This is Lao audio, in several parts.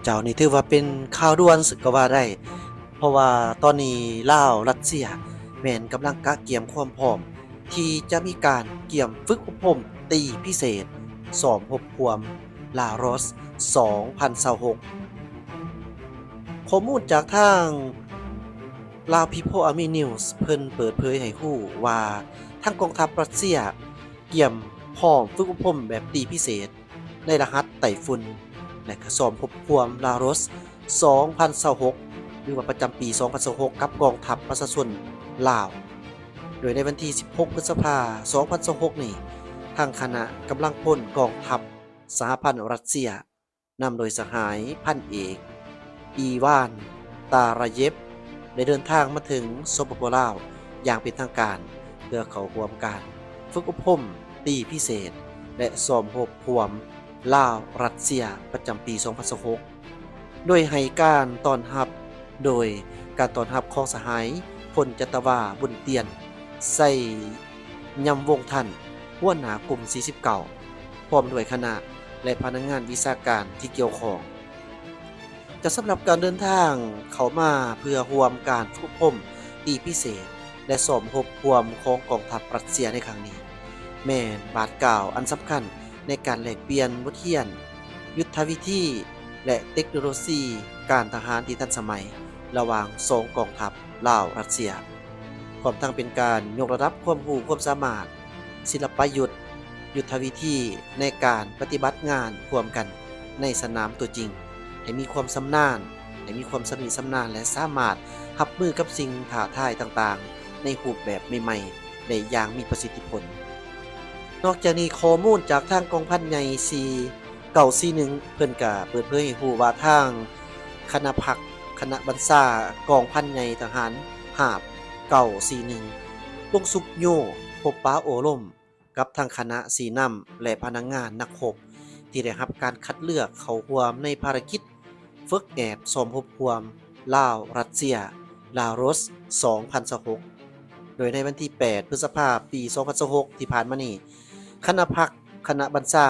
ເຈົ້າ, ນີ້ຖືວ່າເປັນຂ່າວດ່ວນ ເຊິ່ງກໍວ່າໄດ້ ເພາະວ່າຕອນນີ້ລາວ-ຣັດເຊຍ ແມ່ນກຳລັງກະກຽມຄວາມພ້ອມ ທີ່ຈະມີການກຽມຝຶກອົບຮົມຕີພິເສດ ຊ້ອມຮົບຮ່ວມລາວຣອສ ສອງພັນຊາວຫົກ. ຂໍ້ມູນຈາກທາງ Lao People Army News ເພິ່ນເປີດເຜີຍໃຫ້ຮູ້ວ່າ ທາງກອງທັບຣັດເຊຍກຽມພ້ອມຝຶກອົບຮົມແບບຕີພິເສດ ໃນລະຫັດໄຕ້ຝຸ່ນ ແລະ ກະຊ້ອມຮົບຮ່ວມລາວຣອສ ສອງພັນຊາວຫົກ ຫຼືວ່າປະຈຳປີ ສອງພັນຊາວຫົກ ກັບກອງທັບປະຊາຊົນລາວ. ໂດຍໃນວັນທີ ສິບຫົກ ພຶດສະພາ ສອງພັນຊາວຫົກ ນີ້ ທາງຄະນະກຳລັງພົນກອງທັບສະຫະພັນຣັດເຊຍ ນຳໂດຍສະຫາຍພັນເອກ ອີວານ ຕາຣາເຢບ ໄດ້ເດີນທາງມາເຖິງ ສປປ ລາວ ຢ່າງເປັນທາງການ ເພື່ອເຂົ້າຮ່ວມການຝຶກອົບຮົມຕີພິເສດ ແລະ ຊ້ອມຮົບຮ່ວມລາວ-ຣັດເຊຍ ປະຈຳປີ ສອງພັນຊາວຫົກ ໂດຍໃຫ້ການຕ້ອນຮັບ ໂດຍການຕ້ອນຮັບຂອງສະຫາຍ ພົນຈັດຕະວາ ບຸນຕຽນ ໄຊຍຳວົງທັນ ຫົວໜ້າກຸ່ມ ສີ່ສິບເກົ້າ ພ້ອມດ້ວຍຄະນະ ແລະ ພະນັກງານວິຊາການທີ່ກ່ຽວຂ້ອງ. ຈະສຳລັບການເດີນທາງເຂົ້າມາເພື່ອຮ່ວມການຝຶກອົບຮົມຕີພິເສດ ແລະ ຊ້ອມຮົບຮ່ວມຂອງກອງທັບຣັດເຊຍໃນຄັ້ງນີ້ ແມ່ນບາດກ້າວອັນສຳຄັນໃນການແລກປ່ຽນບົດຮຽນ ຍຸດທະວິທີ ແລະ ເຕັກໂນໂລຊີການທະຫານທີ່ທັນສະໄໝ ລະຫວ່າງສອງກອງທັບລາວ-ຣັດເຊຍ, ພ້ອມທັງເປັນການຍົກລະດັບຄວາມຮູ້ຄວາມສາມາດ, ສິລະປະຍຸດ, ຍຸດທະວິທີໃນການປະຕິບັດງານຮ່ວມກັນໃນສະໜາມຕົວຈິງ ໃຫ້ມີຄວາມຊຳນານ, ໃຫ້ມີຄວາມຊຳນິຊຳນານ ແລະ ສາມາດຮັບມືກັບສິ່ງທ້າທາຍຕ່າງໆ ໃນຮູບແບບໃໝ່ໆ ໄດ້ຢ່າງມີປະສິດທິຜົນ. ນອກຈາກນີ້, ຂໍ້ມູນຈາກທາງກອງພັນໃຫຍ່ ສີ່ ເກົ້າສີ່ໜຶ່ງ ເພິ່ນກະເປີດເຜີຍໃຫ້ຮູ້ວ່າ ທາງຄະນະພັກ ຄະນະບັນຊາກອງພັນໃຫຍ່ທະຫານຫາບ ເກົ້າສີ່ໜຶ່ງ ລົງຊຸກຍູ້ພົບປະໂອ້ລົມກັບທາງຄະນະຊີ້ນຳ ແລະ ພະນັກງານນັກຮົບ ທີ່ໄດ້ຮັບການຄັດເລືອກເຂົ້າຮ່ວມໃນພາລະກິດຝຶກແອບຊ້ອມຮົບຮ່ວມລາວ-ຣັດເຊຍ ລາວຣອສ ສອງພັນຊາວຫົກ ໂດຍໃນວັນທີ ແປດ ພຶດສະພາ ປີ ສອງພັນຊາວຫົກ ທີ່ຜ່ານມານີ້ ຄະນະພັກ ຄະນະບັນຊາ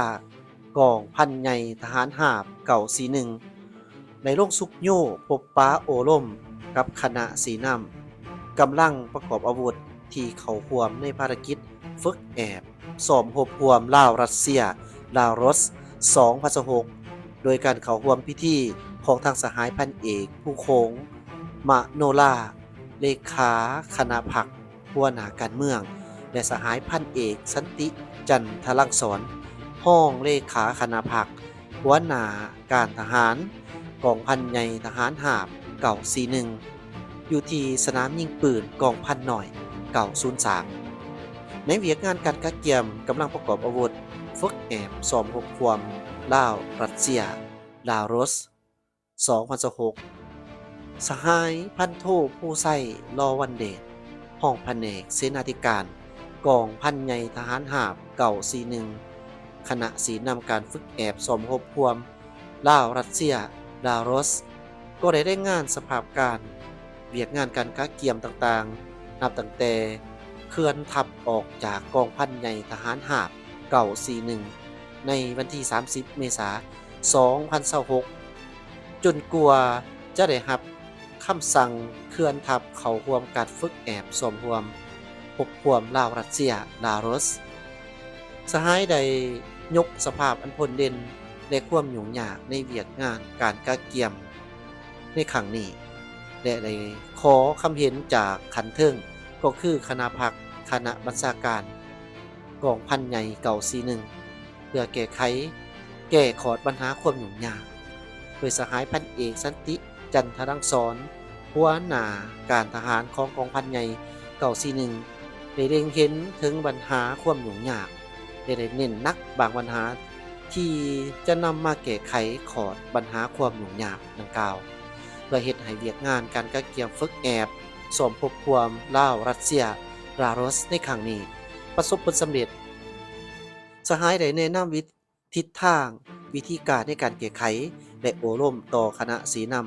ກອງພັນໃຫຍ່ທະຫານຫາບ ເກົ້າສີ່ໜຶ່ງ ໄດ້ລົງຊຸກຍູ້ພົບປະໂອ້ລົມກັບຄະນະຊີ້ນຳກຳລັງປະກອບອາວຸດທີ່ເຂົ້າຮ່ວມໃນພາລະກິດຝຶກແອບຊ້ອມຮົບຮ່ວມລາວ-ຣັດເຊຍ ລາວຣອສ ສອງພັນຊາວຫົກ ໂດຍການເຂົ້າຮ່ວມພິທີຂອງທາງສະຫາຍພັນເອກ ພູໂຂງ ມະໂນລາ ເລຂາຄະນະພັກ ຫົວໜ້າການເມືອງ ແລະ ສະຫາຍພັນເອກ ສັນຕິ ຈັນທະລັງສອນ ຮອງເລຂາຄະນະພັກ ຫົວໜ້າການທະຫານ ກອງພັນໃຫຍ່ທະຫານຫາບ ເກົ້າສີ່ໜຶ່ງ ຢູ່ທີ່ສະໜາມຍິງປືນກອງພັນນ້ອຍ ເກົ້າສູນສາມ ໃນວຽກງານການກະກຽມກຳລັງປະກອບອາວຸດ ຝຶກແອບຊ້ອມຮົບຮ່ວມລາວ-ຣັດເຊຍ ລາວຣອສ ສອງພັນຊາວຫົກ ສະຫາຍພັນໂທ ພູໄຊ ລໍວັນເດດ ຮອງພະແນກເສນາທິການ ກອງພັນໃຫຍ່ທະຫານຫາບ ເກົ້າສີ່ໜຶ່ງ ຄະນະຊີ້ນຳການຝຶກແອບຊ້ອມຮົບຮ່ວມລາວ-ຣັດເຊຍ ລາວຣອສ ກໍໄດ້ລາຍງານສະພາບການ ວຽກງານການກະກຽມຕ່າງໆ ນັບຕັ້ງແຕ່ເຄື່ອນທັບອອກຈາກກອງພັນໃຫຍ່ທະຫານຫາບ ເກົ້າສີ່ໜຶ່ງ ໃນວັນທີ ສາມສິບ ເມສາ ສອງພັນຊາວຫົກ ຈົນກວ່າຈະໄດ້ຮັບຄຳສັ່ງເຄື່ອນທັບເຂົ້າຮ່ວມການຝຶກແອບຊ້ອມຮ່ວມ ຮົບຮ່ວມລາວ-ຣັດເຊຍ ລາວຣອສ ສະຫາຍໄດ້ຍົກສະພາບອັນພົ້ນເດັ່ນ ແລະ ຄວາມຫຍຸ້ງຍາກໃນວຽກງານການກະກຽມໃນຄັ້ງນີ້ ແລະ ໄດ້ຂໍຄຳເຫັນຈາກຂັ້ນເທິງ ກໍຄືຄະນະພັກ ຄະນະບັນຊາການ ກອງພັນໃຫຍ່ ເກົ້າສີ່ໜຶ່ງ ເພື່ອແກ້ໄຂ ແກ້ຂອດບັນຫາຄວາມຫຍຸ້ງຍາກ ໂດຍສະຫາຍພັນເອກ ສັນຕິ ຈັນທະລັງສອນ ຫົວໜ້າການທະຫານຂອງກອງພັນໃຫຍ່ ເກົ້າສີ່ໜຶ່ງ ໄດ້ເລັງເຫັນເຖິງບັນຫາຄວາມຫຍຸ້ງຍາກ ແລະ ໄດ້ເນັ້ນໜັກບາງບັນຫາທີ່ຈະນຳມາແກ້ໄຂຂອດບັນຫາຄວາມຫຍຸ້ງຍາກດັ່ງກ່າວ ເພື່ອເຮັດໃຫ້ວຽກງານການກະກຽມຝຶກແອບ ຊ້ອມຮົບຮ່ວມລາວ-ຣັດເຊຍ ລາວຣອສ ໃນຄັ້ງນີ້ປະສົບຜົນສຳເລັດ. ສະຫາຍໄດ້ແນະນຳວິ ທິດທາງ, ວິທີການໃນການແກ້ໄຂ ແລະ ໂອ້ລົມຕໍ່ຄະນະຊີ້ນຳ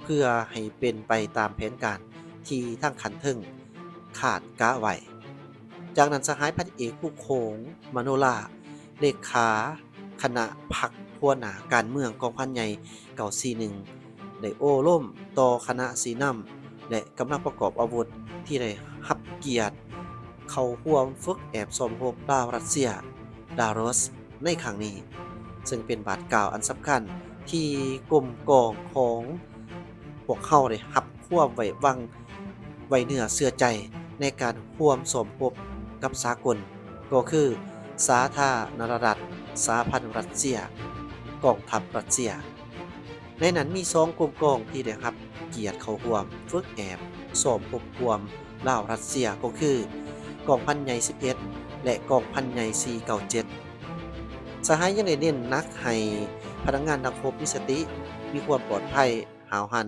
ເພື່ອໃຫ້ເປັນໄປຕາມແຜນການທີ່ທາງຂັ້ນເທິງຄາດກະໄວ້. ຈາກນັ້ນ ສະຫາຍພັນເອກ ພູໂຂງ ມະໂນລາ ເລຂາຄະນະພັກ ຫົວໜ້າການເມືອງກອງພັນໃຫຍ່ເກົ້າສີ່ໜຶ່ງ ໄດ້ໂອ້ລົມຕໍ່ຄະນະຊີ້ນຳ ແລະ ກຳລັງປະກອບອາວຸດທີ່ໄດ້ຮັບກຽດເຂົ້າຮ່ວມຝຶກແອບຊ້ອມຮົບລາວ-ຣັດເຊຍ Laros ໃນຄັ້ງນີ້, ເຊິ່ງເປັນບາດກ້າວອັນສຳຄັນທີ່ກົມກອງຂອງພວກເຮົາໄດ້ຮັບຄວາມໄວ້ວາງ ໄວ້ເນື້ອເຊື່ອໃຈໃນການຮ່ວມຊ້ອມຮົບກັບສາກົນ ກໍຄືສາທາລະນະລັດສະຫະພັນຣັດເຊຍ, ກອງທັບຣັດເຊຍ. ໃນນັ້ນມີສອງກົມກອງທີ່ໄດ້ຮັບກຽດເຂົ້າຮ່ວມຝຶກແອບຊ້ອມຮົບຮ່ວມລາວ-ຣັດເຊຍ ກໍຄືກອງພັນໃຫຍ່ສິບເອັດ ແລະ ກອງພັນໃຫຍ່ສີ່ເກົ້າເຈັດ. ສະຫາຍຍັງໄດ້ເນັ້ນໜັກໃຫ້ພະນັກງານນັກຮົບມີສະຕິ, ມີຄວາມປອດໄພ, ຫ້າວຫັນ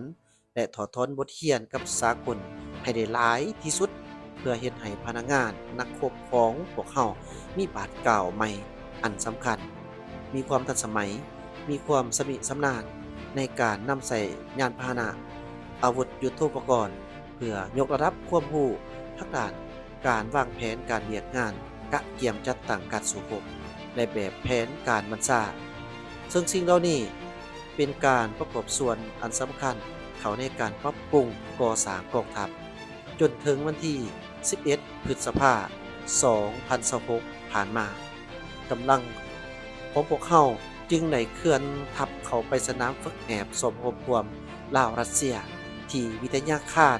ແລະ ຖອດຖອນບົດຮຽນກັບສາກົນໃຫ້ໄດ້ຫຼາຍທີ່ສຸດ ເພື່ອເຮັດໃຫ້ພະນັກງານນັກຮົບຂອງພວກເຮົາມີບາດກ້າວໃໝ່ອັນສຳຄັນ, ມີຄວາມທັນສະໄໝ, ມີຄວາມຊຳນິຊຳນານໃນການນຳໃຊ້ຍານພາຫະນະ, ອາວຸດຍຸດໂທປະກອນ, ເພື່ອຍົກລະດັບຄວາມຮູ້ທາງດ້ານການວາງແຜນການວຽກງານ, ກະກຽມຈັດຕັ້ງການສູ້ຮົບ ແລະ ແບບແຜນການບັນຊາ, ເຊິ່ງສິ່ງເຫຼົ່ານີ້ ເປັນການປະກອບສ່ວນອັນສຳຄັນເຂົ້າໃນການປັບປຸງກໍ່ສ້າງກອງທັບ. ຈົນເຖິງວັນທີສິບເອັດ ພຶດສະພາ ສອງພັນຊາວຫົກ ຜ່ານມາ, ກຳລັງຂອງພວກເຮົາຈຶ່ງໄດ້ເຄື່ອນທັບເຂົ້າໄປສະໜາມຝຶກແອບສົມຮົບຮ່ວມລາວ-ຣັດເຊຍ ທີ່ວິທະຍາຄານ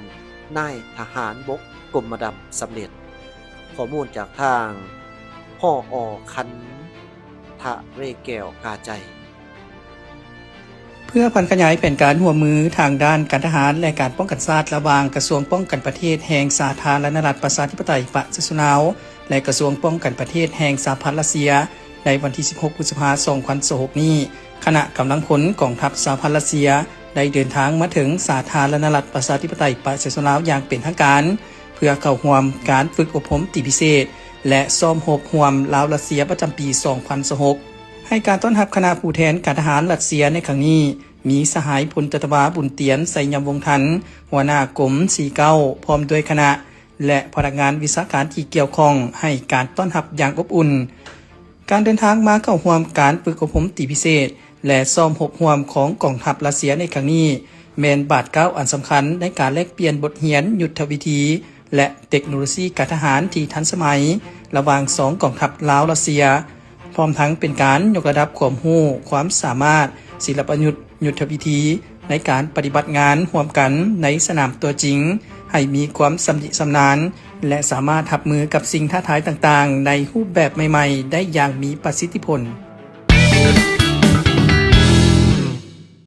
ນາຍທະຫານບົກກົມມະດຳສຳເລັດ. ຂໍ້ມູນຈາກທາງ ຮອ ຄັນທະເຣແກ້ວກາໃຈ. ເພື່ອຜັນຂະຫຍາຍແຜນການຮ່ວມມືທາງດ້ານການທະຫານ ແລະ ການປ້ອງກັນຊາດ ລະຫວ່າງກະຊວງປ້ອງກັນປະເທດແຫ່ງສາທາລະນະລັດປະຊາທິປະໄຕປະຊາຊົນລາວ ແລະ ກະຊວງປ້ອງກັນປະເທດແຫ່ງສະຫະພັນຣັດເຊຍ ໃນວັນທີສິບຫົກ ພຶດສະພາ ສອງພັນຊາວຫົກນີ້, ຄະນະກຳລັງພົນກອງທັບສະຫະພັນຣັດເຊຍ ໄດ້ເດີນທາງມາເຖິງສາທາລະນະລັດປະຊາທິປະໄຕປະຊາຊົນລາວຢ່າງເປັນທາງການ ເພື່ອເຂົ້າຮ່ວມການຝຶກອົບຮົມຕີພິເສດ ແລະ ຊ້ອມຮົບຮ່ວມລາວ-ຣັດເຊຍປະຈຳປີສອງພັນຊາວຫົກ. ໃຫ້ການຕ້ອນຮັບຄະນະຜູ້ແທນການທະຫານຣັດເຊຍໃນຄັ້ງນີ້ ມີສະຫາຍພົນຈັດຕະວາ ບຸນຕຽນ ໄຊຍຳວົງທັນ ຫົວໜ້າກົມສີ່ເກົ້າ ພ້ອມດ້ວຍຄະນະ ແລະ ພະນັກງານວິຊາການທີ່ກ່ຽວຂ້ອງ ໃຫ້ການຕ້ອນຮັບຢ່າງອົບອຸ່ນ. ການເດີນທາງມາເຂົ້າຮ່ວມການຝຶກອົບຮົມຕີພິເສດ ແລະ ຊ້ອມຮົບຮ່ວມຂອງກອງທັບຣັດເຊຍໃນຄັ້ງນີ້ ແມ່ນບາດກ້າວອັນສຳຄັນໃນການແລກປ່ຽນບົດຮຽນ, ຍຸດທະວິທີ ແລະ ເຕັກໂນໂລຊີການທະຫານທີ່ທັນສະໄໝ ລະຫວ່າງສອງກອງທັບລາວ-ຣັດເຊຍ, ພ້ອມທັງເປັນການຍົກລະດັບຄວາມຮູ້, ຄວາມສາມາດ, ສິລະປະຍຸດ, ຍຸດທະວິທີ ໃນການປະຕິບັດງານຮ່ວມກັນໃນສະໜາມຕົວຈິງ ໃຫ້ມີຄວາມຊຳນິຊຳນານ ແລະ ສາມາດຮັບມືກັບສິ່ງທ້າທາຍຕ່າງໆ ໃນຮູບແບບໃໝ່ໆ ໄດ້ຢ່າງມີປະສິດທິຜົນ.